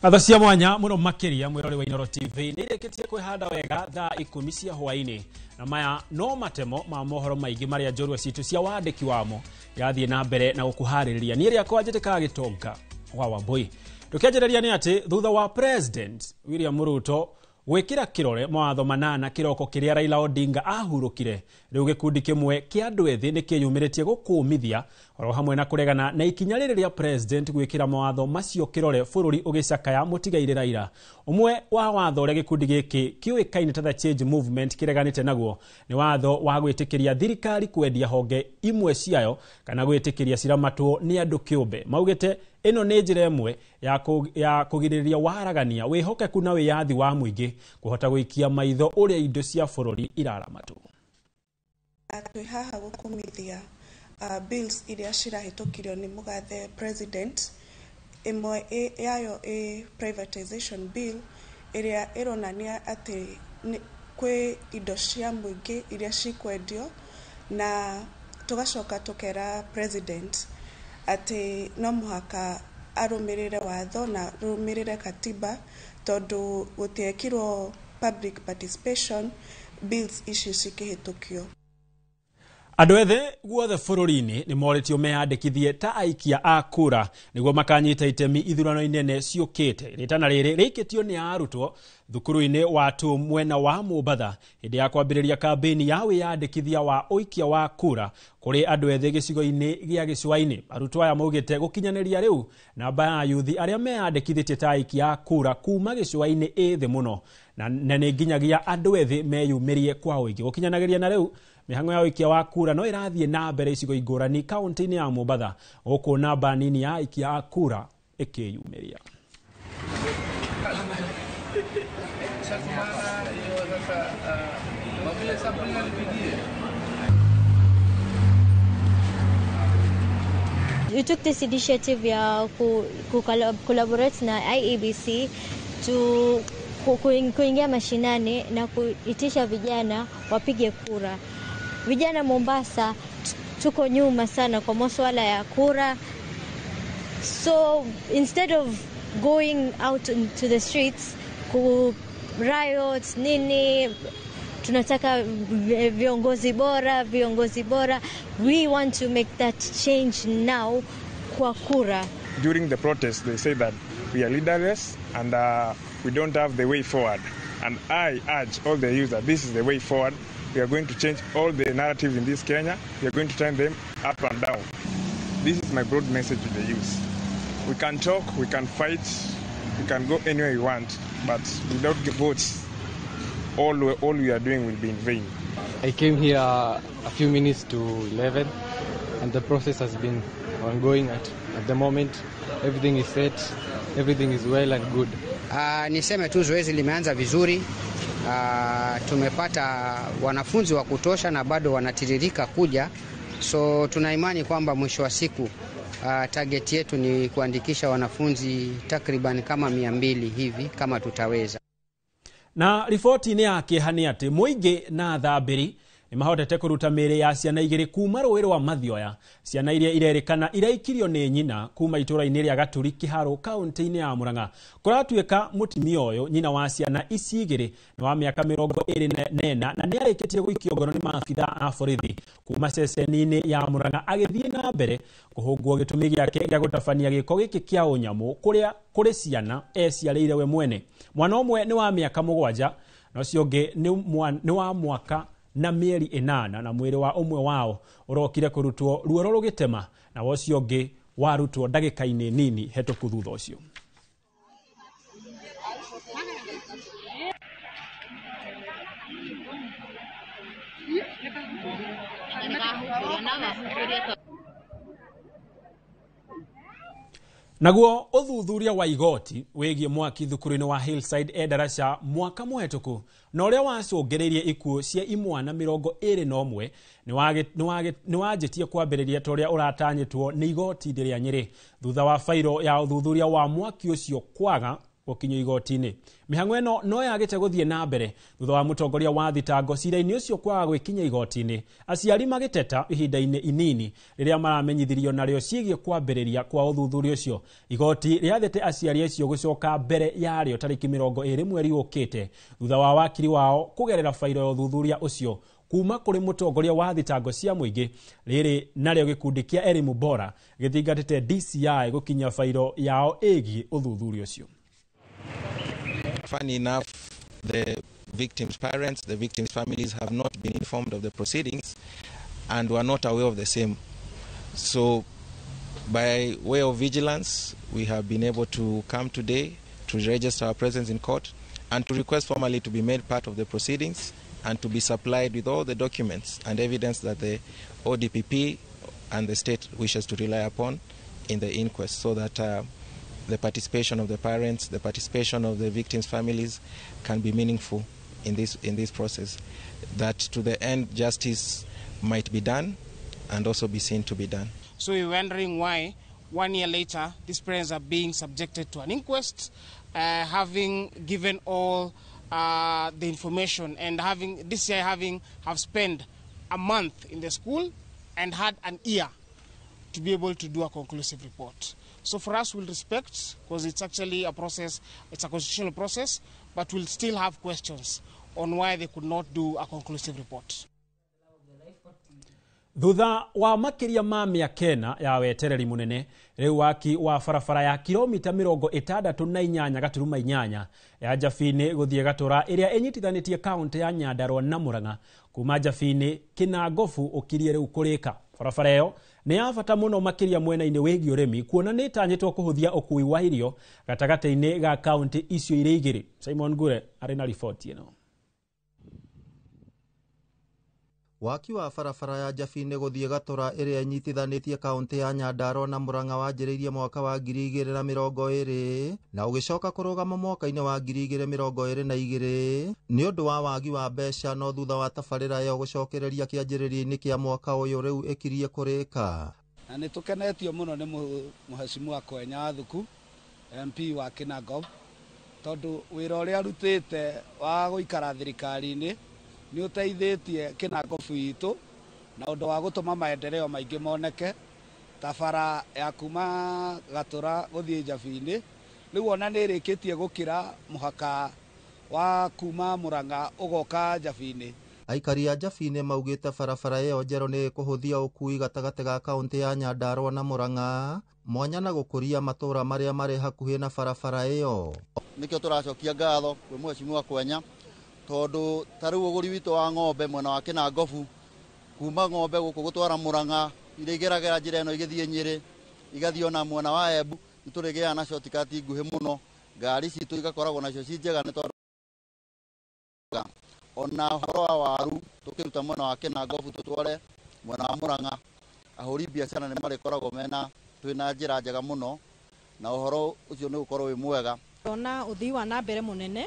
Ngatho cia mwanya muno makiria mwirori wa Inooro TV nĩ irĩkĩtie kwĩhanda wega thaa 10 cia hwaĩ-inĩ, na maya no matemo ma mohoro maingĩ marĩa njorua citũ cia wandĩki wamo irathiĩ na mbere na gũkũharĩrĩria. Niĩ rĩakwa njĩtĩkaga Gĩtonga wa Wambui. Tũkĩanjĩrĩria nĩ atĩ thutha wa President William Ruto gwĩkĩra kĩrore mawatho manana kĩroko kĩrĩa Raila Odinga ahurũkire, rĩu gĩkundi kĩmwe kĩa andũ ethĩ nĩ kĩyumĩrĩtie gũkũmithia oro hamwe na kũregana na ikinya rĩrĩ rĩa President gwĩkĩra mawatho macio kĩrore bũrũri ũgĩcakaya mũtigairĩ Raila. Ũmwe wa watho ũrĩa gĩkundi gĩkĩ kĩũĩkaine ta The Change Movement kĩreganĩte naguo nĩ watho wa gwĩtĩkĩria thirikari kwendia honge imwe ciayo kana gwĩtĩkĩria ciramatwo nĩ andũ kĩũmbe. Maugĩte ĩno nĩ njĩra ĩmwe ya kũgirĩrĩria waragania, wĩhokeku na wĩyathi wa mũingĩ kũhota gũikia maitho ũrĩa indo cia bũrũri iraramatwo. Twĩ haha gũkũmithia bills iria cirahĩtũkirio nĩ mũgathe president. Ĩmwe yayo ĩ privatization bill ĩrĩa ĩronania atĩ kwĩ indo cia mũingĩ iria cikwendio, na tũgacoka tũkera president atĩ no mũhaka arũmĩrĩre watho na arũmĩrĩre katiba, tondũ gũtiekirwo public participation bills ici cikĩhĩtũkio. Andũ ethĩ guothe bũrũri-inĩ nĩ morĩtio meyandĩkithie ta aikia a kura nĩguo makanyita itemi ithurano nene ciũkĩte. Rĩtana rĩrĩ rĩikĩtio nĩ arutwo thukuru-inĩ wa TUM mwena wa Mombatha hĩndĩ ya kwambĩrĩria kambĩini ya wĩyandĩkithia wa ũikia wa kura kũrĩ andũ ethĩ gĩcigo-inĩ gĩa gĩcũa-inĩ. Arutwo aya maugĩte gũkinyanĩria rĩu namba ya yuthi arĩa meyandĩkithĩtie ta aikia a kura kuma gĩcũa-inĩ ĩ thĩ mũno, na nĩ nginyagia andũ ethĩ meyumĩrie kwa ũingĩ. Gũkinyanagĩria na rĩu mĩhang'o ya ũikia wa kura no ĩrathiĩ na mbere icigo ngũrani kaunti-inĩ ya Mombatha, gũkũ namba nini ya aikia a kura ĩkĩyumĩria. We took this initiative ya ku collaborate na IEBC to kuingia mashinani na kuitisha vijana wapige kura. Vijana Mombasa tuko nyuma sana kwa masuala ya kura. So instead of going out into the streets ku riots nini, tunataka viongozi bora, viongozi bora. We want to make that change now kwa kura. During the protest they say that we are leaderless and we don't have the way forward. And I urge all the youth that this is the way forward. We are going to change all the narratives in this Kenya. We are going to turn them up and down. This is my broad message to the youth. We can talk, we can fight, we can go anywhere we want, but without the votes, all we are doing will be in vain. I came here a few minutes to 11, and the process has been ongoing at the moment. Everything is set, everything is well and good. Niseme tu zoezi limeanza vizuri. Tumepata wanafunzi wa kutosha na bado wanatiririka kuja, so tuna imani kwamba mwisho wa siku target yetu ni kuandikisha wanafunzi takriban kama 200 hivi kama tutaweza. Na riboti-inĩ ya kĩeha nĩ atĩ mũingĩ na thambĩri nĩ mahotete kũruta mĩĩrĩ ya ciana igĩrĩ kuma rũĩ rwa Mathioya. Ciana iria irerĩkana iraikirio nĩ nyina kuma itũũra-inĩ rĩa Gaturi Kĩharũ kaunti-inĩ ya Murang'a. Kũratuĩka mũtumia ũyũ nyina wa ciana ici igĩrĩ nĩ wa mĩaka 24 na nĩarĩkĩtie gũikio ngono nĩ maabitha a borithi kuma ceceni-inĩ ya Murang'a agĩthiĩ na mbere kũhũngwo gĩtũmi gĩake gĩa gũtabania gĩko gĩkĩ kĩa ũnyamũ kũrĩa kũrĩ ciana eciarĩire we mwene. Mwana ũmwe nĩ wa mĩaka 7 na ũcio ũngĩ nĩ wa mwaka na mĩeri 8, na mwĩrĩ wa ũmwe wao ũrokire kũrutwo ruoro rũgĩtema na ũcio ũngĩ warutwo ndagĩka-inĩ nini hetũku thutha ũcio. Naguo ũthuthuria wa igoti wĩgiĩ mwaki thukuru-inĩ wa Hillside Endarasha mwaka mũhetũku na ũrĩa wacũngĩrĩirie ikuũ cia imwana 21 nĩ wanjĩtie kwambĩrĩria ta ũrĩa ũratanyĩtwo nĩ igoti rĩa Nyĩrĩ thutha wa fairo ya ũthuthuria wa mwaki ũcio kwaga gũkinyio igoti-inĩ. Mĩhang'o ĩno no yagĩte gũthiĩ na mbere thutha wa mũtongoria wa thitango cira-inĩ ũcio kwaga gwĩkinya igoti-inĩ, aciari magĩteta ihinda-inĩ inini rĩrĩa maramenyithirio narĩo ciĩgiĩ kwambĩrĩria kwa ũthuthuria ũcio. Igoti rĩathĩte aciari acio gũcoka mbere yarĩo tarĩki 20 mweri ũkĩte thutha wa wakiri wao kũgerera fairo ya ũthuthuria ũcio kuma kũrĩ mũtongoria wa thitango cia mũingĩ. Rĩrĩ narĩo gĩkundi kĩa Elimu Bora gĩthingatĩte DCI gũkinya fairo yao ĩgiĩ ũthuthuria ũcio. Funny enough, the victims' parents, the victims' families have not been informed of the proceedings and were not aware of the same. So by way of vigilance, we have been able to come today to register our presence in court and to request formally to be made part of the proceedings and to be supplied with all the documents and evidence that the ODPP and the state wishes to rely upon in the inquest, so that the participation of the parents, the participation of the victims' families can be meaningful in this process, that to the end justice might be done and also be seen to be done. So we're wondering why 1 year later these parents are being subjected to an inquest, having given all the information and having DCI have spent a month in the school and had an year to be able to do a conclusive report. So for us, we'll respect, because it's actually a process, it's a constitutional process, but we'll still have questions on why they could not do a conclusive report. Thutha wa makiria ma mĩaka ĩna ya wetereri mũnene, rĩu waki wa barabara ya kilomita 68.8 ya Njabini gũthiĩ Gatũra ĩrĩa ĩnyitithanĩtie kaunti ya Nyandarua na Murang'a kuma Njabini Kĩnangobu ũkirie rĩu kũrĩka. Barabara ĩyo nĩ ya bata mũno makĩria mwena-inĩ wĩgiĩ ũrĩmi, kuona nĩ ĩtanyĩtwo kũhũthia ũkui wa irio gatagatĩ-inĩ ga kaunti icio irĩ igĩrĩ. Simon Ngure arĩ na riboti ĩno. Waki wa barabara ya Njabini gũthiĩ Gatũra ĩrĩa ĩnyitithanĩtie kaunti ya Nyandarua na Murang'a wanjĩrĩirie mwaka wa 2020 na ũgĩcoka kũrũgama mwaka-inĩ wa 2022 nĩ ũndũ wa wagi wa mbeca, no thutha wa tabarĩra ĩyo gũcokereria kĩanjĩrĩria-inĩ kĩa mwaka ũyũ rĩu ĩkirie kũrĩka. Na nĩ tũkenetio mũno nĩ mũhecimiwa Kwenya Wathuku MP wa Kinangop, tondũ wĩra ũrĩa arutĩte wa gũikara thirikari-inĩ nĩ ũteithĩtie Kinangobu itũ na ũndũ wa gũtũma maendeleo maingĩ moneke ta bara ya kuma Gatũra gũthiĩ Njabini rĩu ona nĩ ĩrĩkĩtie gũkĩra mũhaka wa kuma Murang'a ũgoka Njabini. Aikari a Njabini maugĩte barabara ĩyo njerũ nĩ ĩkũhũthia ũkui gatagatĩ ga kaunti ya Nyandarua na Murang'a, mwanya na gũkũria matũũra marĩa marĩ hakuhĩ na barabara ĩyo. Nĩkĩo tũracokia ngatho kwĩ mũhecimiwa Kwenya, tondũ ta rĩu ũgũri witũ wa ng'ombe mwena wa Kinangobu kuma ng'ombe gũkũ gũtwara Murang'a iria igeragĩra njĩra ĩno igĩthiĩ Nyĩrĩ igathiĩ ona mwena wa Embu, nĩtũrĩgĩaga na shortcut nguhĩ mũno, ngari citũ igakoragwo nacio ci njega nĩ tondũ ona ũhoro wa waru tũkĩruta mwena wa Kinangobu tũtware mwena wa Murang'a, ahũri biacara nĩ marĩkoragwo mena twĩna njĩra njega mũno na ũhoro ũcio nĩ ũgũkorwo wĩ mwega. Ona ũthii wa na mbere mũnene,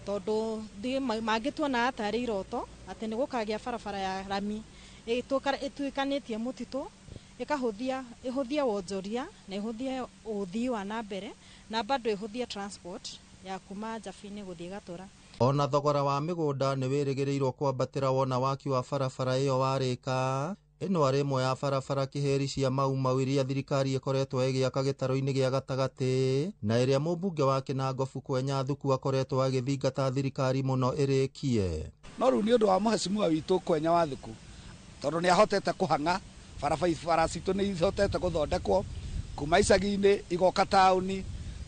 tondũ mangĩtuona tarĩ iroto atĩ nĩ gũkagĩa barabara ya rami ĩtuĩkanĩtie mũtitũ ĩkahũthia ĩhũthie wonjoria na ĩhũthie ũthii wa na mbere na bado ĩhũthie transport ya kuma Njabini gũthiĩ Gatũra. Ona thogora wa mĩgũnda nĩ wĩrĩgĩrĩirwo kwambatĩra wona waki wa barabara ĩyo warĩka. Ĩno arĩ ĩmwe ya barabara kĩheri cia Mau Mau iria thirikari ĩkoretwo ĩgĩaka gĩtarũ-inĩ gĩa gatagatĩ na ĩrĩa mũmbunge wa Kinangobu Kwenya Thuku akoretwo agĩthingata thirikari mũno ĩrĩkie. No rĩu nĩ ũndũ wa mũhecimiwa witũ Kwenya Wathuku, tondũ nĩ ahotete kũhang'a barabara citũ nĩ ihotete gũthondekwo kuma icagi-inĩ igoka taũni.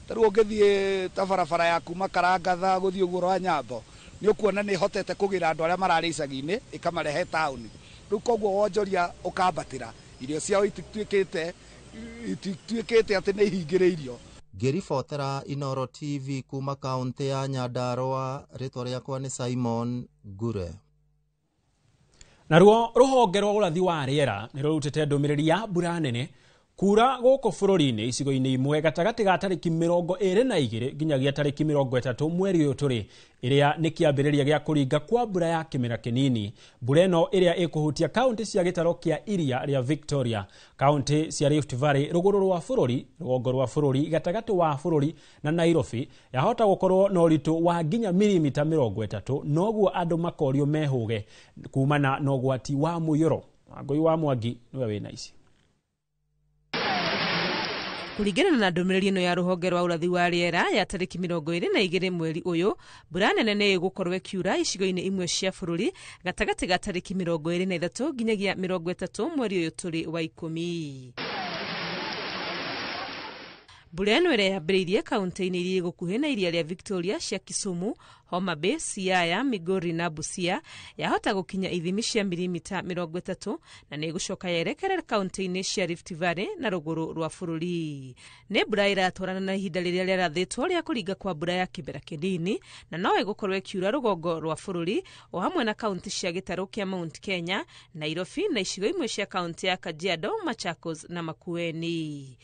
Ta rĩu ũngĩthiĩ ta barabara ya kuma Karangatha gũthiĩ ũguo rwa Nyambo nĩ ũkuona nĩ ĩhotete kũgĩra andũ arĩa mararĩ icagi-inĩ ĩkamarehe taũni. Rĩu koguo wonjoria ũkambatĩra, irio ciao itituĩkĩte atĩ nĩ ihingĩrĩirio. Ngĩribotera Inooro TV kuma kaunti ya Nyandarua, rĩtwa rĩakwa nĩ Simon Ngure. Naruo rũhonge rwa ũrathi wa rĩera nĩ rũrutĩte ndũmĩrĩri ya mbura nene Kura gũkũ bũrũri-inĩ icigo-inĩ imwe gatagatĩ ga tarĩki 22 nginyagia tarĩki 30 mweri ũyũ tũrĩ, ĩrĩa nĩ kĩambĩrĩria gĩa kũringa kwa mbura ya kĩmera kĩnini. Mbura ĩno ĩrĩa ĩkũhutia kaunti cia gĩtaro kĩa iria rĩa Victoria, kaunti cia Rift Valley, rũgũrũ rwa bũrũri, rũgongo rwa bũrũri, gatagatĩ wa bũrũri na Nairobi, yahota gũkorwo na ũritũ wa nginya mirimita 30, noguo andũ makorio mehũge kumana na ũgwati wa mũiyũro. Wangũi wa Mwangi nĩwe wĩna ici. Kũringana na ndũmĩrĩri ĩno ya rũhonge rwa ũrathi wa rĩera ya tarĩki 22 mweri ũyũ, mbura nene nĩ ĩgũkorwo ĩkiura icigo-inĩ imwe cia bũrũri gatagatĩ ga tarĩki 23 nginyagia 30 mweri ũyũ tũrĩ wa 10. Mbura ĩno ĩrĩa yambĩrĩirie kaunti-inĩ iria gũkuhĩ na iria rĩa Victoria cia Kisumu, Homa Bay, Siaya, Migori na Busia yahota gũkinya ithimi cia mirimita 30 na nĩ ĩgũcoka yerekere kaunti-inĩ cia Rift Valley na rũgũrũ rwa bũrũri. Nĩ mbura ĩratwarana na ihinda rĩrĩa rĩarathĩtwo rĩa kũringa kwa mbura ya kĩmera kĩnini na no ĩgũkorwo ĩkiura rũgongo rwa bũrũri o hamwe na kaunti cia gĩtarũ kĩa Mount Kenya, Nairobi na icigo imwe cia kaunti ya Kajiado, Machakos na Makueni.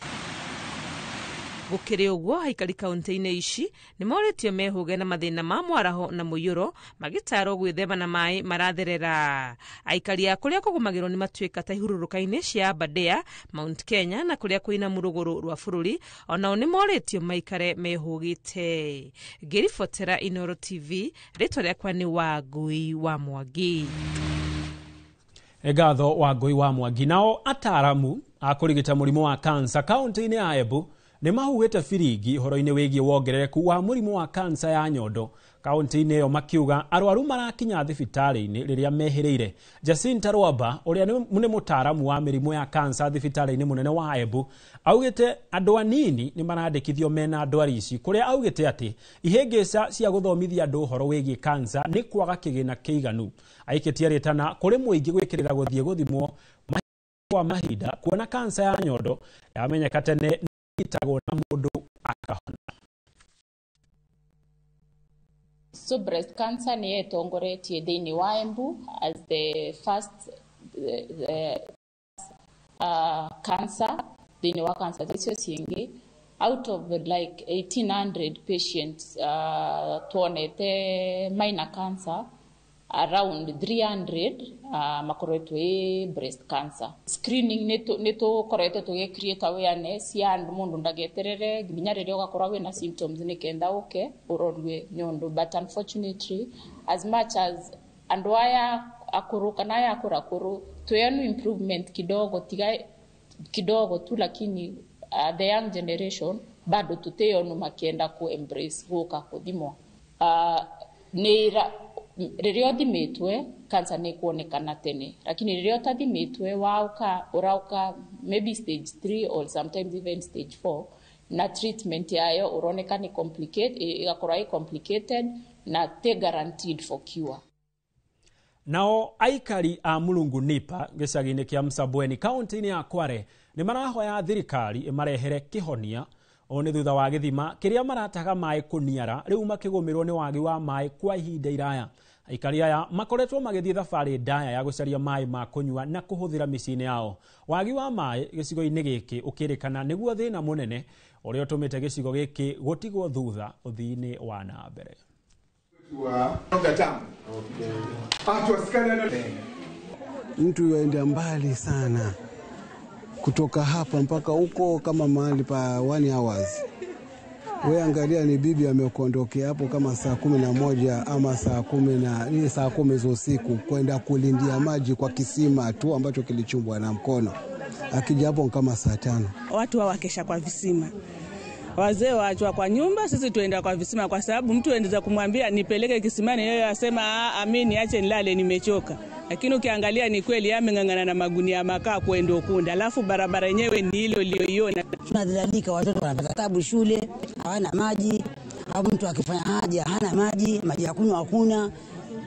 Gũkĩrĩ ũguo, aikari kaunti-inĩ ici nĩ morĩtio mehũge na mathĩna ma mwaraho na mũiyũro, magĩtarwo gwĩthema na maĩ maratherera. Aikari a kũrĩa kũgũmagĩrwo nĩ matuĩka ta ihurũrũka-inĩ cia Aberdare, Mount Kenya na kũrĩa kwĩna rũgũrũ rwa bũrũri onao nĩ morĩtio maikare mehũgĩte. Ngĩribotera Inooro TV, rĩtwa rĩakwa nĩ Wangũi wa Mwangi. Ngatho Wangũi wa Mwangi. Nao ataaramu a kũrigita mũrimũ wa kansa kaunti-inĩ ya Embu nĩ mahuhĩte biringi ũhoro-inĩ wĩgiĩ wongerereku wa mũrimũ wa kansa ya nyondo kaunti-inĩ ĩyo, makiuga arwaru marakinya thibitarĩ-inĩ rĩrĩa mehĩrĩire. Jacinta Rwamba ũrĩa nĩ mũtaaramu wa mĩrimũ ya kansa thibitarĩ-inĩ mũnene wa Embu augĩte andũ anini nĩ marandĩkithio mena ndwari ici, kũrĩa augĩte atĩ ihĩngĩca cia gũthomithia andũ ũhoro wĩgiĩ kansa nĩ kwaga kĩgĩna kĩiganu. Aikĩtie rĩtana kũrĩ mũingĩ gwĩkĩrĩra gũthiĩ gũthimwo kwa mahinda kuona kansa ya nyondo yamenyeka tene itagwo na mũndũ akahona. So breast cancer nĩ ĩtongoretie thĩinĩ wa Embu as the first cancer thĩinĩ wa cancer icio ciĩngĩ. Out of like 1800 patients tuonete minor cancer, around 300 makoretwo ĩ breast cancer. Screening nĩ tũkoretwo tũgĩ create awareness ya andũ mũndũ ndageterere nginya rĩrĩa ũgakorwo wĩna symptoms nĩ kenda ũke ũrorwe nyondo. But unfortunately, as much as andũ aya akũrũ kana aya akũrakũrũ twĩanu improvement kidogo tiga kidogo tu, lakini the young generation bado tuteyonu makienda ku embrace gũka kũthimwo. Nĩ rĩrĩa ũthimĩtwe cancer nĩ kuonekana tene, lakini rĩrĩa ũtathimĩtwe wauka ũrauka maybe stage 3 or sometimes even stage 4, na treatment yayo ũroneka nĩ complicate, ĩgakorwo ĩ complicated na ti guaranteed for cure. Nao aikari a Mulungu Nipa gĩcagi-inĩ kĩa Msambweni kaunti-inĩ ya Kware nĩ marahoya thirikari ĩmarehere kĩhonia o nĩ thutha wa gĩthima kĩrĩa marataga maĩ kũniara rĩu makĩgũmĩrwo nĩ wagi wa maĩ kwa ihinda iraya. Aikari aya makoretwo magĩthiĩ thabarĩ ndaya ya gũcaria maĩ ma kũnyua na kũhũthĩra mĩciĩ-inĩ yao. Wagi wa maĩ gĩcigo-inĩ gĩkĩ ũkĩrĩkana nĩguo thĩna mũnene ũrĩa ũtũmĩte gĩcigo gĩkĩ gũtigwo thutha ũthii-inĩ wa na mbere. Mtu yaenda mbali sana kutoka hapa mpaka huko kama mahali pa 1 hours. Wewe angalia ni bibi amekuondokea hapo kama saa 11 ama saa 10 saa 10 za usiku kwenda kulindia maji kwa kisima tu ambacho kilichumbwa na mkono. Akija hapo kama saa 5. Watu wakesha kwa visima. Wazee waachwa kwa nyumba, sisi tuenda kwa visima kwa sababu mtu endeza kumwambia nipeleke kisimani, yeye asema mimi niache nilale nimechoka. Lakini ukiangalia ni kweli ameng'ang'ana na magunia makaa kwenda Ukunda. Alafu barabara yenyewe ni ile uliyoiona. Tunadhalilika, watoto wanapata tabu shule, hawana maji, au mtu akifanya haja hana maji, maji ya kunywa hakuna.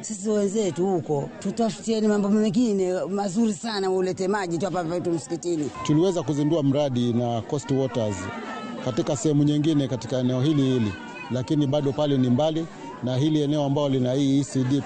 Sisi wenzetu huko tutafutieni mambo mengine mazuri sana, ulete maji tu hapa kwetu msikitini. Tuliweza kuzindua mradi na Coast Waters katika sehemu nyingine katika eneo hili hili, lakini bado pale ni mbali na hili eneo ambalo lina hii ECD pia.